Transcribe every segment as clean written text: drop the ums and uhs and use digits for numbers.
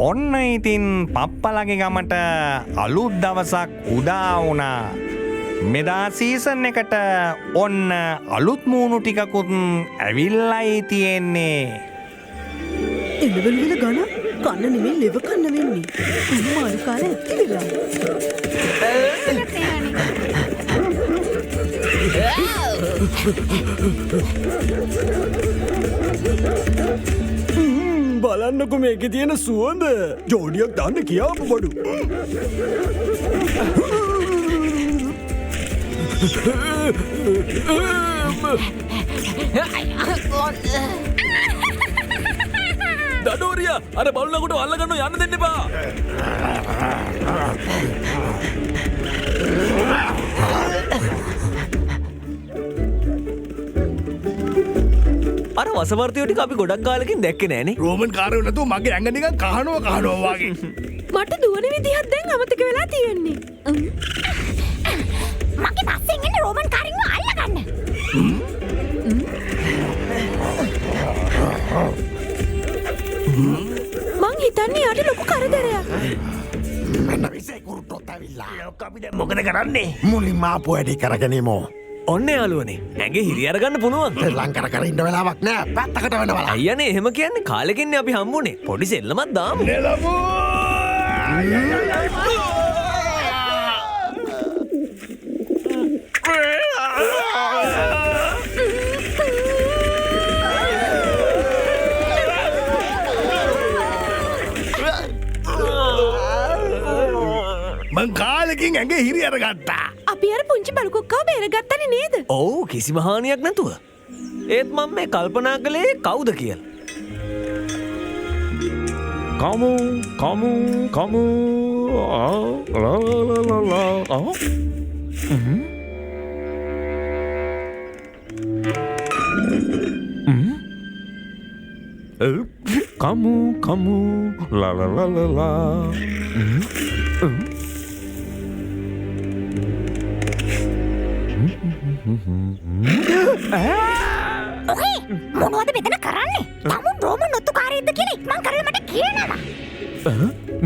ඔන්න ඉතින් පප්පලගේ ගමට අලුත් දවසක් උදා වුණා. මෙදා සීසන් එකට ඔන්න අලුත් මූණු ටිකකුත් ඇවිල්ලයි තියෙන්නේ. එළවලු වල ගණන් කන්න නෙමෙයි ලෙව කන්න වෙන්නේ. මාළු කාලා ඇති වෙලා. බලන්නකො මේකේ තියෙන සුවඳ. ජෝඩියක් දාන්න කියාපු බඩු. දඩෝරියා අර බල්ලකට අල්ලගන්න යන්න දෙන්න එපා. අර වසවර්තියෝ ටික අපි ගොඩක් කාලෙකින් දැක්කේ නෑනේ. රෝමන් කාරයෝ නැතුව මගේ ඇඟ නිකන් කහනවා කහනවා වගේ. මට දුවන විදිහක් දැන් අමතක වෙලා තියෙන්නේ. මගේ පස්සෙන් එන්න රෝමන් කාරින්ව අල්ලගන්න. මං හිතන්නේ යාට ලොකු කරදරයක්. මෙන්න විසේ කුරුට්ටොත් ඇවිල්ලා. ලොක්ක අපි දැන් මොකද කරන්නේ? මුලින්ම ආපු වැඩේ කරගෙනමු. ඔන්න යාළුවනේ ඇඟේ හිරි අරගන්න පුළුවන්. සෙල්ලම් කර කර ඉන්න වෙලාවක් නෑ. පැත්තකට වෙන බලන්න. අයියනේ එහෙම කියන්නේ කාලෙකින්නේ අපි හම්බුනේ. පොඩි සෙල්ලමක් දාමු. නෙලමු. මං කාලෙකින් ඇඟේ හිරි අරගත්තා. අපි අර පුංචි බලුකොක්කව බේරගත්තනේ නේද? ඔව් කිසිම හානියක් නැතුව. ඒත් මම මේ කල්පනා කළේ කවුද කියලා. කමු කමු කමු ලා ලා ලා ලා ආ කමු කමු ලා ලා ලා ලා ඔහේ මොනවද මෙතන කරන්නේ? තමුන් රෝමන් ඔත්තුකාරයෙක්ද කියලා ඉක්මන් කරලා මට කියනවා.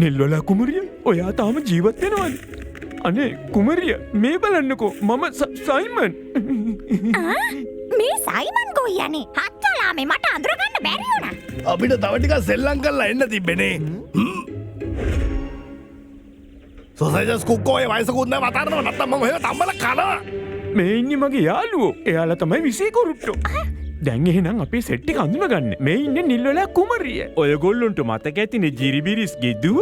නිල්වලා කුමරිය ඔයා තාම ජීවත් වෙනවද? අනේ කුමරිය මේ බලන්නකෝ මම සයිමන්. මේ සයිමන් ගොයියනේ හත්වලාමේ මට අඳුරගන්න බැරි වුණා. අපිට තව ටිකක් සෙල්ලම් කරලා එන්න තිබ්බනේ. සොසේජස් කුක්කෝ ඔය වයසකුත් නෑ වතාරනවා නැත්තම් මම ඔහෙම තම්බල කනවා. මේ ඉන්නේ මගේ යාළුවෝ. එයාලා තමයි විසේ කුරුට්ටෝ. දැන් එහෙනම් අපේ සෙට් එක අඳුනගන්න. මේ ඉන්නේ නිල්වලා කුමරිය. ඔයගොල්ලොන්ට මතක ඇතිනේ ජිරිබිරිස්ගේ දුව?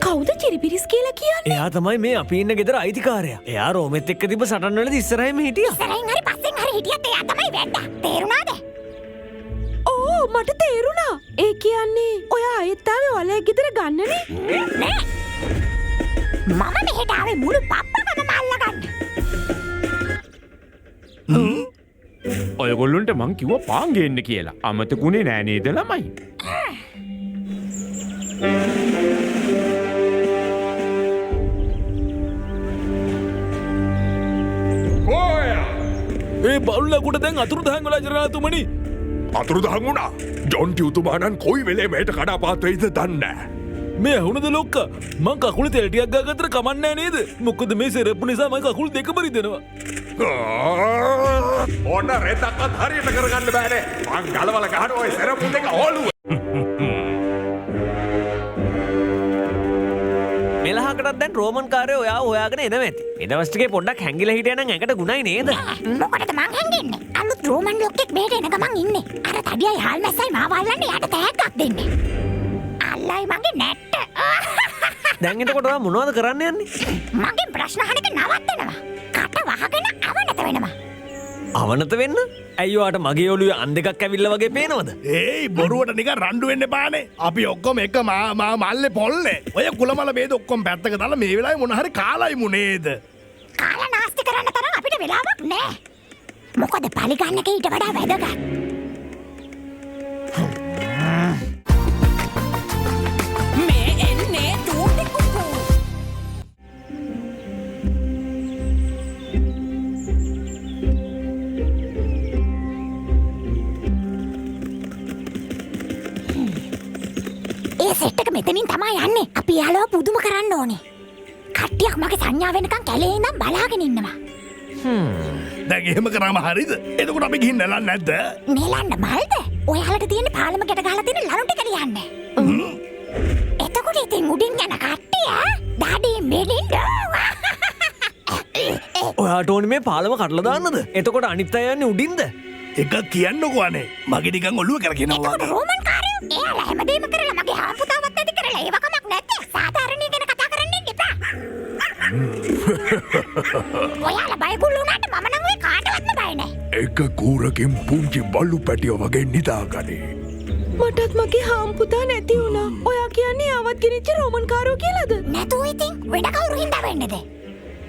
කවුද ජිරිබිරිස් කියලා කියන්නේ? එයා තමයි මේ අපි ඉන්න ගෙදර අයිතිකාරයා. එයා රෝමෙත් එක්ක තිබ්බ සටන් වලදී ඉස්සරහින්ම හිටියා. ඉස්සරහින් හරි පස්සෙන් හරි හිටියත් එයා තමයි වැඩ. තේරුණාද? ඕ මට තේරුණා. ඒ කියන්නේ ඔයා ආයෙත් ආවේ ඔයාලා ගෙදර ගන්නනේ? නෑ. මම මෙහෙට ආවේ මුළු පප්පකම අල්ලගන්න. ඔයගොල්ලොන්ට මං කිව්වා පාන් ගේන්න කියලා. අමතකුනේ නෑ නේද ළමයි? ඒ බල්ලකුට දැන් අතුරුදහන් වෙලා ජනරාල්තුමනි. අතුරුදහන් වුණා. ජොන් ටියුතුමාණන් කොයි වෙලේ මෙහෙට කඩාපාත් වෙයිද දන්නේ නෑ. මේ ඇහුණද ලොක්කා? මං කකුලේ තෙල් ටිකක් ගාගත්තට කමක් නෑ නේද? මොකද මේ සෙරප්පු නිසා මං කකුල් දෙකම රිදෙනවා. ඕන රෙද්දක්වත් හරියට කරගන්න බෑනේ. මං ගලවලා ගහන ඔය සෙරප්පු දෙක ඔළුව. මෙලහකටත් දැන් රෝමන් කාරයෝ ඔයාව හොයාගෙන එනවා ඇති. මේ දවස් ටිකේ පොඩ්ඩක් හැංගිලා හිටියා නම් ඇඟට ගුණයි නේද? මොකටද මං හැංගෙන්නේ? අලුත් රෝමන් ලොක්කෙක් මෙහෙට එන ගමන් ඉන්නේ. අර තඩියයි හාල් මැස්සයි මාව අල්ලන්න එයාට තෑග්ගක් දෙන්නේ. අල්ලයි මගේ නැට්ට. දැන් එතකොට ඔයා මොනවද කරන්න යන්නේ? මගෙන් ප්‍රශ්න අහන එක නවත්තනවා. කට වහගෙන අවනත වෙනවා. අවනත වෙන්න? ඇයි ඔයාට මගේ ඔළුවේ අන් දෙකක් ඇවිල්ලා වගේ පේනවද? ඒයි බොරුවට නිකන් රණ්ඩු වෙන්න එපානේ. අපි ඔක්කොම එක මා මල්ලේ පොල්ලේ. ඔය කුලමල ભેද ඔක්කොම පැත්තක දාලා මේ වෙලාවේ මොන හරි කාලයිමු නේද? කාලා නාස්ති කරන්න තරම් අපිට වෙලාවක් නෑ. මොකද පලි ගන්න එක ඊට වඩා වැදගත්. මේ එන්නේ චූටි කුකු. ඒ සෙට් එක මෙතනින් තමයි යන්නේ. අපි යාළුව පුදුම කරන්න ඕනේ. කට්ටියක් මගේ සංඥා වෙනකන් කැලේ ඉඳන් බලාගෙන ඉන්නවා. දැන් එහෙම කරාම හරිද? එතකොට අපි ගිහින් නෙලන්නේ නැද්ද? නෙලන්න මල්ද? ඔයාලට තියෙන පාලම ගැට ගහලා තියෙන ලණු ටික ලියන්න. එතකොට ඉතින් උඩින් යන කට්ටිය දාඩි මෙලින් ඔයාට ඕනේ මේ පාලම කඩලා දාන්නද? එතකොට අනිත් අය යන්නේ උඩින්ද? එකක් කියන්නකෝ අනේ. මගේ නිකන් ඔළුව කරකිනවා වගේ. එතකොට රෝමන් කාරයෝ එයාලා හැමදේම කරලා මගේ හාම්පුතාවත් නැති කරලා ඒව කමක් නැද්ද? සාධාරණීය ගැන කතා කරන්න ඉන්න එපා. ඔයාලා බයගුල්ල වුණාට මම නම් ඔය කාටවත්ම බය නෑ. එක කූරකින් පුංචි බල්ලු පැටියෝ වගේ නිදාගනි. මටත් මගේ හාම්පුතා නැති වුණා. ඔයා කියන්නේ ආවත් ගෙනිච්ච රෝමන් කාරයෝ කියලාද? නැතුව ඉතින් වෙන කවුරු හින්දා වෙන්නේද?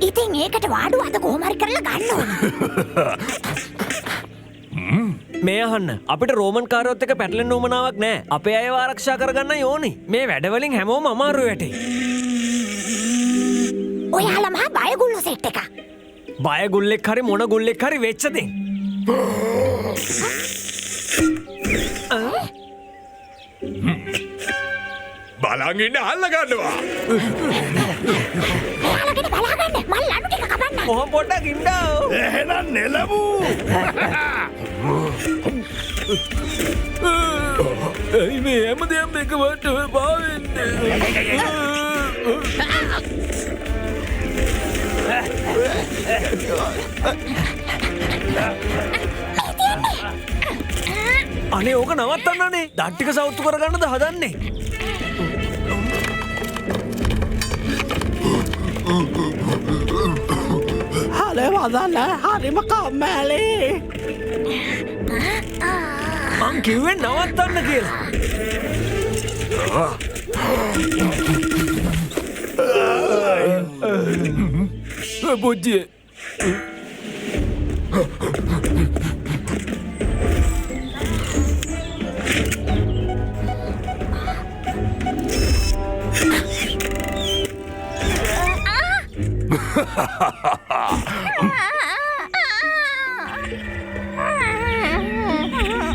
ඉතින් ඒකට වාඩුව අද කොහොම හරි කරලා ගන්න ඕනේ. මේ අහන්න, අපිට රෝමන් කාරයොත් එක්ක පැටලෙන්න උවමනාවක් නෑ. අපේ අයව ආරක්ෂා කරගන්නයි ඕනේ. මේ වැඩවලින් හැමෝම අමාරු වැටේ. ඔයාලා මහා බයගුල්ලෝ සෙට් එකක්. බයගුල්ලෙක් හරි මොන ගුල්ලෙක් හරි වෙච්ච දේ. බලන් ඉන්න අල්ල ගන්නවා. ඔයාලගෙන බලාගන්න මල් ලණු ටික කපන්න. කොහොම පොඩ්ඩක් ඉන්න. එහෙනම් නෙලමු. ඇයි මේ හැමදේම එකපාරට පාවෙන්නේ? අනේ ඕක නවත්තන්නනේ. දත් ටික සවුත්තු කරගන්නද හදන්නේ? හලේ වදන්න හරිම කම්මැලි. මං කිව්වේ නවත්තන්න කියලා. පුංචියේ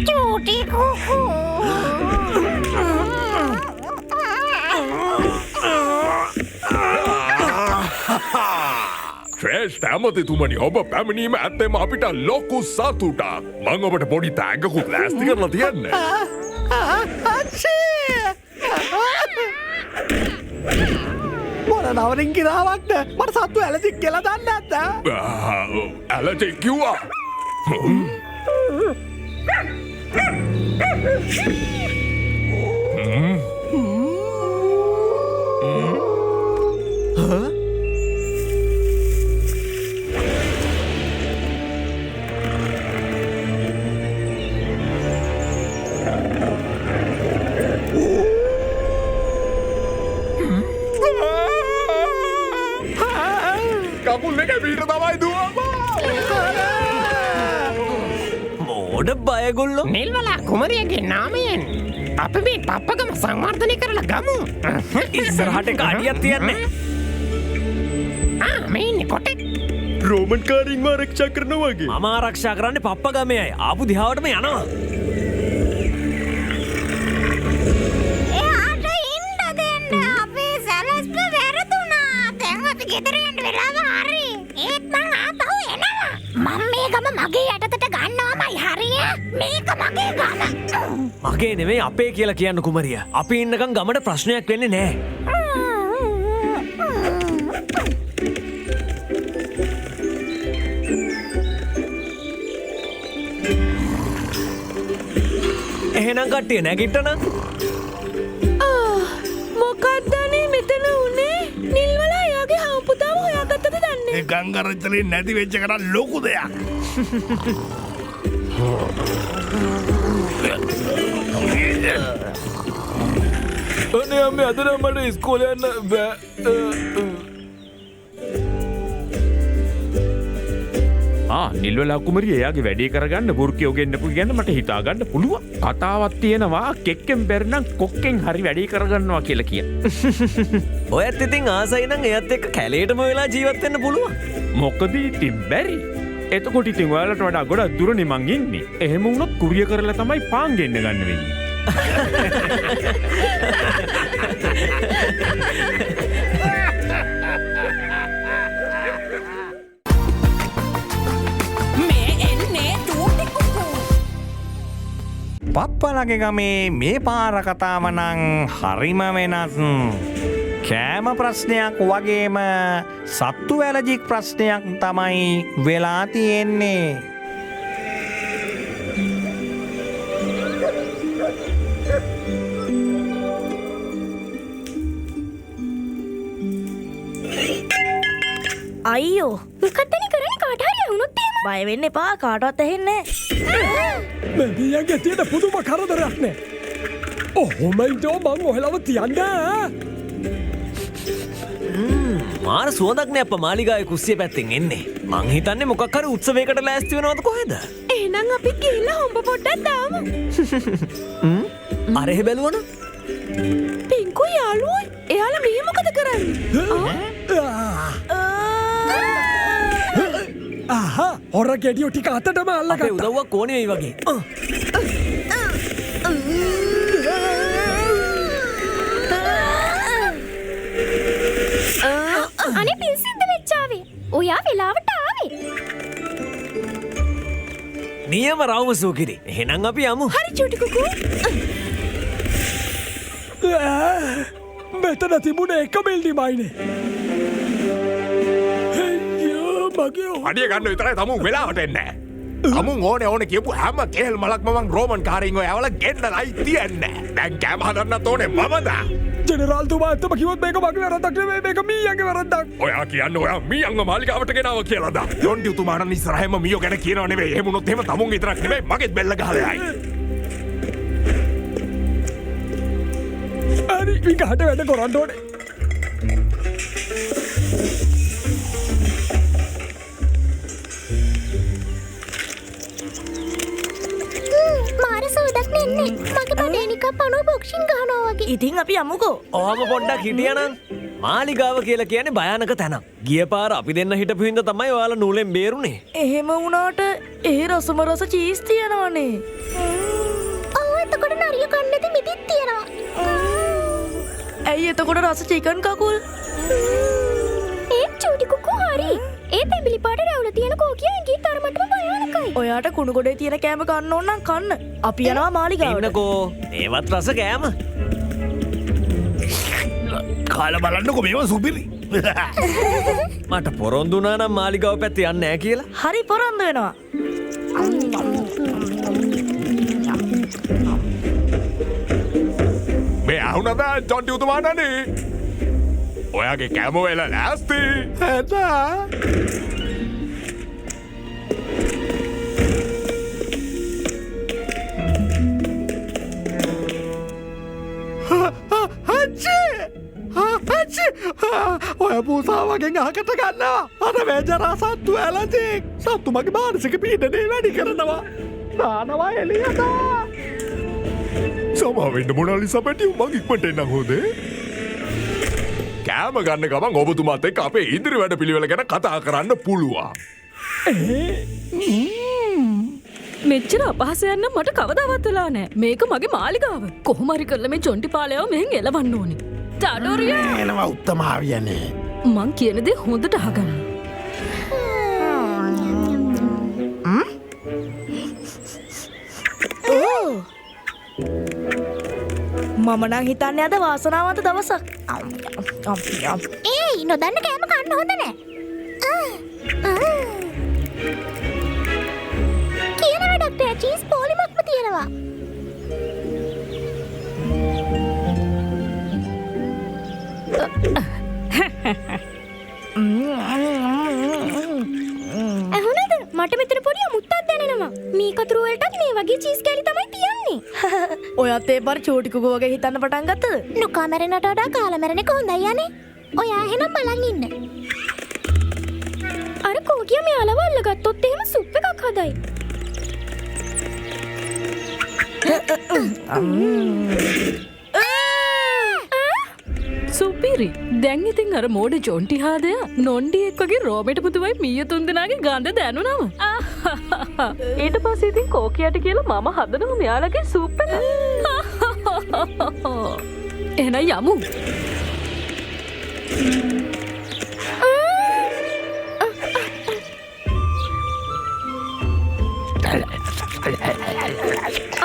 චූටි කුකු. ශ්‍රේෂ්ඨ ඇමතිතුමනි, ඔබ පැමිණීම ඇත්තෙම අපිට ලොකු සතුටක්. මං ඔබට පොඩි තෑග්ගකුත් ලෑස්ති කරලා තියන්නේ. මොන නවරින් කිරාවක්ද? මට සත්තු ඇලර්ජික් කියලා දන්නේ නැද්ද? ඇලර්ජික් කිව්වා. කකුල් දෙක පිට තමයි දුවපා. මෝඩ බයගොල්ලෝ. නිල්වලා කුමරියගේ නාමයෙන් අපි මේ පප්පගම සංවර්ධනය කරලා ගමු. ඉස්සරහට එක අඩියක් තියන්නේ. ආ මේ ඉන්නේ කොටෙක්. රෝමන් කාරින්ව ආරක්ෂා කරනවා වගේ. මම ආරක්ෂා කරන්නේ පප්පගමේ අය. ආපු දිහාවටම යනවා. එයාට ඉන්න දෙන්න. අපේ සැලැස්ම වැරදුනා. දැන් අපි ගෙදර යන්න වෙලාව හරි. ඒත් මං ආපහු එනවා. මං මේ ගම මගේ යටතට ගන්නවමයි හරිය. මේක මගේ ගම. මගේ නෙමෙයි අපේ කියලා කියන්න කුමරිය. අපි ඉන්නකම් ගමට ප්‍රශ්නයක් වෙන්නේ නෑ. එහෙනම් කට්ටිය නැගිට්ටනම්. මොකක්ද අනේ මෙතන උනේ? නිල්වලා එයාගේ හාම්පුතාව හොයාගත්තද දන්නේ? ඒ ගංගාරච්චලේ නැති වෙච්ච එක නම් ලොකු දෙයක්. අනේ අම්මේ අද නම් මට ඉස්කෝලේ යන්න බෑ. නිල්වලා කුමරිය එයාගේ වැඩේ කරගන්න වෘකයෝ ගෙන්නපු ගැන මට හිතා ගන්න පුළුවන්. කතාවක් තියෙනවා කෙක්කෙන් බැරි නම් කොක්කෙන් හරි වැඩේ කරගන්නවා කියලා කිය. ඔයත් ඉතින් ආසයි නම් එයත් එක්ක කැලේටම වෙලා ජීවත් වෙන්න පුළුවන්. මොකද ඉතින් බැරි. එතකොට ඉතින් ඔයාලට වඩා ගොඩක් දුරනේ මං ඉන්නේ. එහෙම වුණොත් කුරිය කරලා තමයි පාන් ගෙන්න ගන්න වෙන්නේ. මේ එන්නේ චූටි කුකු. පප්පලගේ ගමේ මේ පාර කතාව නම් හරිම වෙනස්. කෑම ප්‍රශ්නයක් වගේම සත්තු ඇලර්ජික් ප්‍රශ්නයක් තමයි වෙලා තියෙන්නේ. අයියෝ, මොකක්දනේ කරන්නේ? කාට හරි ඇහුනොත් එහෙම. බය වෙන්න එපා, කාටවත් ඇහෙන්නේ නෑ. මේ මීයන්ගේ තියෙන පුදුම කරදරයක් නේ. ඔහොම ඉඳෝ මං ඔහෙලව තියන්න. මාර සුවඳක් නේ අප්පා මාලිගාවේ කුස්සිය පැත්තෙන් එන්නේ. මං හිතන්නේ මොකක් හරි උත්සවයකට ලෑස්ති වෙනවද කොහෙද? එහෙනම් අපි ගිහිල්ලා හොම්බ පොඩ්ඩක් දාමු. අර එහෙ බැලුවනම් පින්කු යාළුවෝ එයාලා මෙහෙ මොකද කරන්නේ? ආහා, හොර ගෙඩියෝ ටික අතටම අල්ලගත්තා. අපේ උදව්වක් ඕනේ වෙයි වගේ. අනේ පින් සිද්ධ වෙච්චාවේ. ඔයා වෙලාවට ආවේ. නියම රවුම සූකිරි. එහෙනම් අපි යමු. හරි චූටි කුකු. මෙතන තිබුණේ එක බිල්ඩිමයිනේ. අයියෝ මගේ අඩිය ගන්න විතරයි තමුන් වෙලාවට එන්නේ. තමුන් ඕනේ ඕනේ කියපු හැම කේල් මලක්ම මං රෝමන් කාරයින්ව යවලා ගෙන්නලයි තියන්නේ. දැන් කෑම හදන්නත් ඕනේ මමද? ජෙනරාල්තුමා ඇත්තම කිව්වොත් මේක මගේ වැරද්දක් නෙමෙයි, මේක මීයන්ගේ වැරද්දක්. ඔයා කියන්නේ ඔයා මීයන්ව මාලිගාවට ගෙනාව කියලාද? යොන්ඩි උතුමා නම් ඉස්සරහෙම මීයෝ ගැන කියනව නෙවෙයි. එහෙම වුණොත් එහෙම තමුන් විතරක් නෙවෙයි මගෙත් බෙල්ල ගහලා යයි. හරි, විගහට වැඩ කරන්න ඕනේ. මාර සුවඳක් නෙන්නේ. මගේ බඩේ නිකන් පණුව බොක්සින් ගහනවා වගේ. ඉතින් අපි යමුකෝ. ඔහම පොඩ්ඩක් හිටියානම් මාලිගාව කියලා කියන්නේ භයානක තැනක්. ගිය පාර අපි දෙන්න හිටපු හින්දා තමයි ඔයාලා නූලෙන් බේරුනේ. එහෙම වුණාට ඒ රසම රස චීස් තියෙනවනේ. ඔව්, එතකොට නරිය කන්න නැති මිදිත් තියෙනවා. ඇයි එතකොට රස චිකන් කකුල්? ඒ චූටි කුකු හරි. ඒ තැඹිලි පාට රැවුල තියෙන කෝකිය ඇඟේ තරමටම භයානකයි. ඔයාට කුණු ගොඩේ තියෙන කෑම කන්න ඕන නම් කන්න. අපි යනවා මාලිගාවට. ඉන්නකෝ. ඒවත් රස කෑම. කාලා බලන්නකෝ මේවා සුපිරි. මට පොරොන්දු වුණා නම් මාලිගාව පැත්තේ යන්නේ නෑ කියලා. හරි, පොරොන්දු වෙනවා. මේ ඇහුණද ජොන්ටි උතුමාණනි? ඔයාගේ කෑම වෙලා ලෑස්ති. ඇතා. හච්චි ඔය පූසා වගෙන් අහකට ගන්නවා. අර වේජරා සත්තු ඇලර්ජික්. සත්තු මගේ මානසික පීඩනය වැඩි කරනවා. දානවා එළියට. සමා වෙන්න මොනාලිසා පැටියෝ, මං ඉක්මනට එන්නම් හොඳේ. කෑම ගන්න ගමන් ඔබතුමාත් එක්ක අපේ ඉදිරි වැඩ පිළිවෙල ගැන කතා කරන්න පුළුවන්. මෙච්චර අපහාසයක් නම් මට කවදාවත් වෙලා නෑ. මේක මගේ මාලිගාව. කොහොම හරි කරලා මේ චොන්ටි පාලයව මෙහෙන් එලවන්න ඕනේ. ටඩොරියා එනවා උත්තමාවියනේ. මං කියන දේ හොඳට අහගන්න. මම නම් හිතන්නේ අද වාසනාවන්ත දවසක්. ඒයි නොදන්න කෑම කන්න හොඳ නෑ. කියන වැඩක් නෑ, චීස් පොලිමක්ම තියෙනවා. ඇහුණද? මට මෙතන පොඩි අමුත්තක් දැනෙනවා. මී කතුරු වලටත් මේ වගේ චීස් කෑලි තමයි තියන්නේ. ඔයත් ඒ පාර චූටි කුකු වගේ හිතන්න පටන් ගත්තද? නොකා මැරෙනට වඩා කාලා මැරෙන එක හොඳයි අනේ. ඔයා එහෙනම් බලන් ඉන්න. අර කෝකියා මෙයාලව අල්ලගත්තොත් එහෙම සුප් එකක් හදයි. සුපිරි. දැන් ඉතින් අර මෝඩ ජොන්ටි හාදයා නොන්ඩියෙක් වගේ රෝමෙට පුතුවයි මීය තුන්දෙනාගේ ගඳ දැනුණම. ඊට පස්සේ ඉතින් කෝකියට කියලා මම හදනවා මෙයාලගේ සුප් එක. එහෙනම් යමු.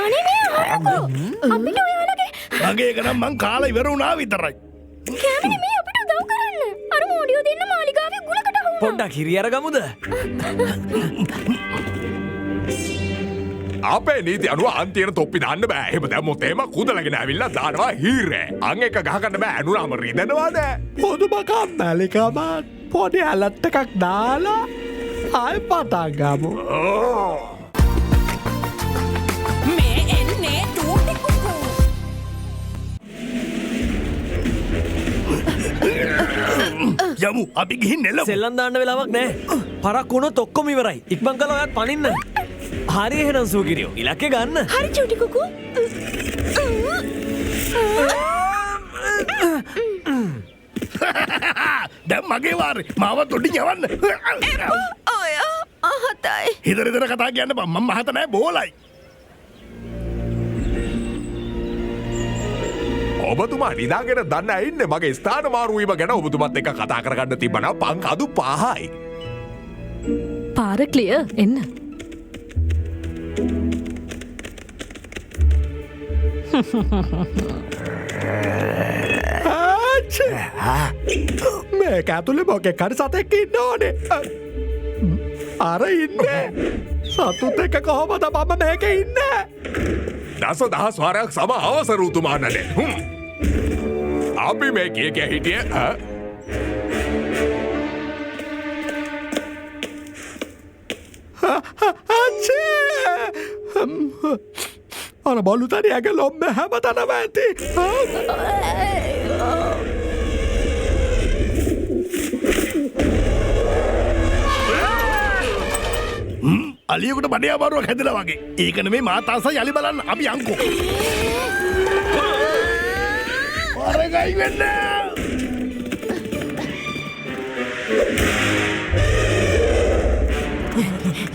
අනේ මේ අහන්නකෝ. අපිට ඔයාලගේ මගේ එක නම් මං කාලා ඉවර වුණා විතරයි. කෑම නෙමෙයි අපිට උදව් කරන්න. අර මෝඩියෝ දෙන්න මාලිගාවේ ගුලකට අහු වුණා. පොඩ්ඩක් හිරි අරගමුද? අපේ නීති අනුව අන්තියට තොප්පි දාන්න බෑ. එහෙම දැම්මොත් එහෙම කුදලගෙන ඇවිල්ලා දානවා හීරේ. අං එක ගහගන්න බෑ. ඇනුනාම රිදෙනවද? පොදුම කම්මැලිකමත් පොඩි ඇලට් එකක් දාලා ආයෙ පටන් ගමු. මේ එන්නේ ටූටි කුකු. යමු අපි ගිහින් එළමු. සෙල්ලම් දාන්න වෙලාවක් නෑ. පරක් වුණොත් ඔක්කොම ඉවරයි. ඉක්මන් කරලා ඔයත් පනින්න. හරි එහෙනම් සූගිරියෝ ඉලක්කය ගන්න. හරි චූටි කුකු. දැන් මගේ වාරේ. මාව තොඩින් යවන්න. ඔයා අහතයි. හිතර හිතර කතා කියන්න බං. මම මහත නෑ බෝලයි. ඔබතුමා නිදාගෙන දන්න ඇයි ඉන්නේ? මගේ ස්ථාන මාරු වීම ගැන ඔබතුමත් එක්ක කතා කරගන්න තිබ්බනම් පං කදු පහයි. පාර ක්ලියර් එන්න. මේක ඇතුලේ මොකෙක් හරි සතෙක් ඉන්න ඕනේ. අර ඉන්නේ. සතුත් එක්ක කොහොමද මම මේකේ ඉන්නේ? දස දහස් වාරයක් සම අවසර උතුමාණනේ. අපි මේ කිය කිය හිටියේ අර බලු තනියගේ ලොම්ම හැමතැනම ඇති. අලියෙකුට බඩේ අමාරුවක් හැදෙලා වගේ. ඒක නෙමෙයි මාත් ආසයි අලි බලන්න. අපි යන්කෝ. පාරෙන් අයින් වෙන්න.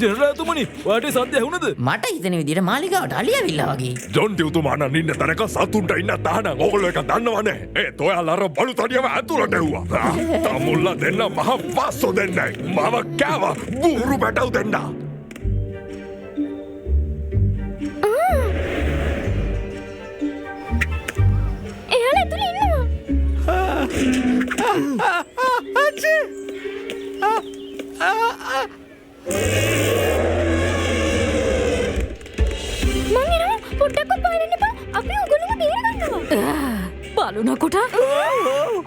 ජෙනරාල්තුමනි, ඔයාට සද්ද ඇහුණද? මට හිතෙන විදිහට මාලිගාවට අලි ඇවිල්ලා වගේ. ජොන් ටිව්තුමාණන් ඉන්න තැනක සතුන්ට ඉන්න තහනම්. ඕගොල්ලෝ එක දන්නවනේ. ඒත් ඔයාලා අර බලු තඩියව ඇතුළට එව්වා. තමුල්ලා දෙන්න මහ පස්සෝ දෙන්නයි. මම කෑවා බූරු පැටව් දෙන්න. එයාලා ඇතුළේ ඉන්නවා. මං එනවා. පොඩ්ඩක්වත් බය වෙන්න එපා. අපි ඔයගොල්ලෝම බේර ගන්නවා. බලුනකොට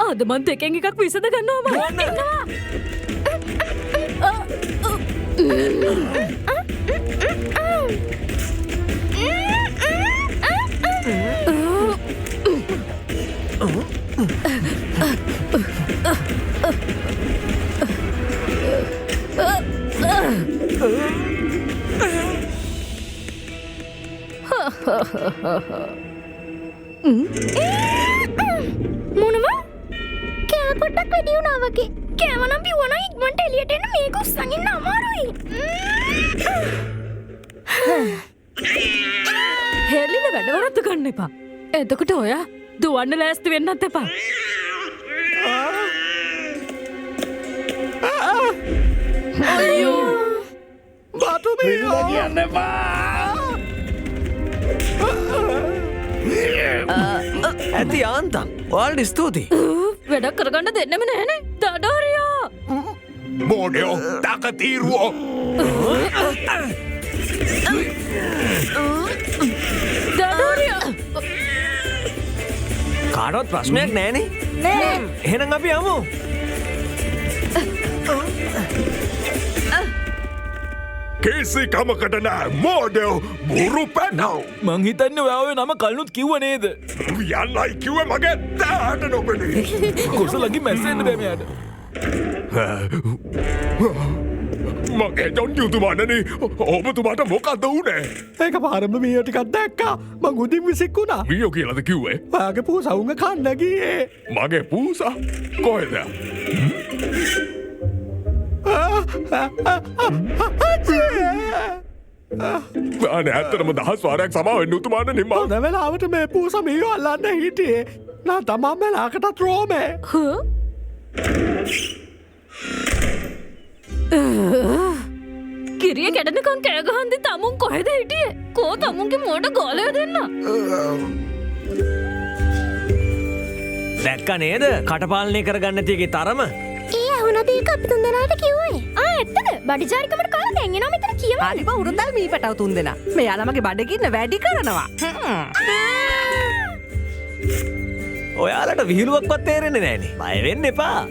අද මං දෙකෙන් එකක් විසඳ ගන්නවා මං. එනවා. මොනවා? කෑම පොඩ්ඩක් වැඩි වුණා වගේ. කෑම නම් බිව්වා නම් ඉක්මනට එළියට එන්න මේක උස්සන් ඉන්න අමාරුයි. හෙල්ලින වැඩ වරද්ද ගන්න එපා. එතකොට ඔයා දුවන්න ලෑස්ති වෙන්නත් එපා. අයියෝ බටුමියෝ කියන්න එපා. ඇති යාන්තම් ඔයාලට ස්තුතියි. වැඩක් කරගන්න දෙන්නෙම නෑනේ. දඩෝරියෝ. මෝඩයෝ තකතිරුවෝ. දඩෝරියෝ. කාටවත් ප්‍රශ්නයක් නෑනේ. නෑ. එහෙනම් අපි යමු. කිසි කමකට නෑ මෝඩයෝ බුරු පැනව. මං හිතන්නේ ඔයා ඔය නම කලිනුත් කිව්ව නේද? යන්නයි කිව්වේ මගේ දාට නොපෙනී. කුසලගේ මැස්සෙන්න බෑ මෙයාට. මගේ ජොන් යුතුමාණනි ඔබතුමාට මොකද්ද වුනේ? ඒක පාරම මීයෝ ටිකක් දැක්කා. මං උදින් විසික්ුණා. මීයෝ කියලාද කිව්වේ? ඔයාගේ පූසා උංග කන්න ගියේ. මගේ පූසා කොහෙද? අනේ ඇත්තටම දහස් වාරයක් සමා වෙන්න උතුමාණනි මං. හොඳ වෙලාවට මේ පූසා මීයෝ අල්ලන්න හිටියේ. නැත්නම් මම වෙලාවකටත් රෝමේ. කිරිය කැඩෙනකන් කෑ ගහන්දි තමුන් කොහෙද හිටියේ? කෝ තමුන්ගේ මෝඩ ගෝලය දෙන්න. දැක්ක නේද කටපාලනය කරගන්න තියෙගේ තරම. ඒ ඇහුණද ඒක අපි තුන්දෙනාට කිව්වේ? ආ ඇත්තද? බඩජාරිකමට කාලා දැන් එනවා මෙතන කියවන්න. හරිම උරුන්දල් මී පැටව තුන්දෙනා. මෙයාලා මගේ බඩගින්න වැඩි කරනවා. ඔයාලට විහිළුවක්වත් තේරෙන්නේ නෑනේ. බය වෙන්න එපා.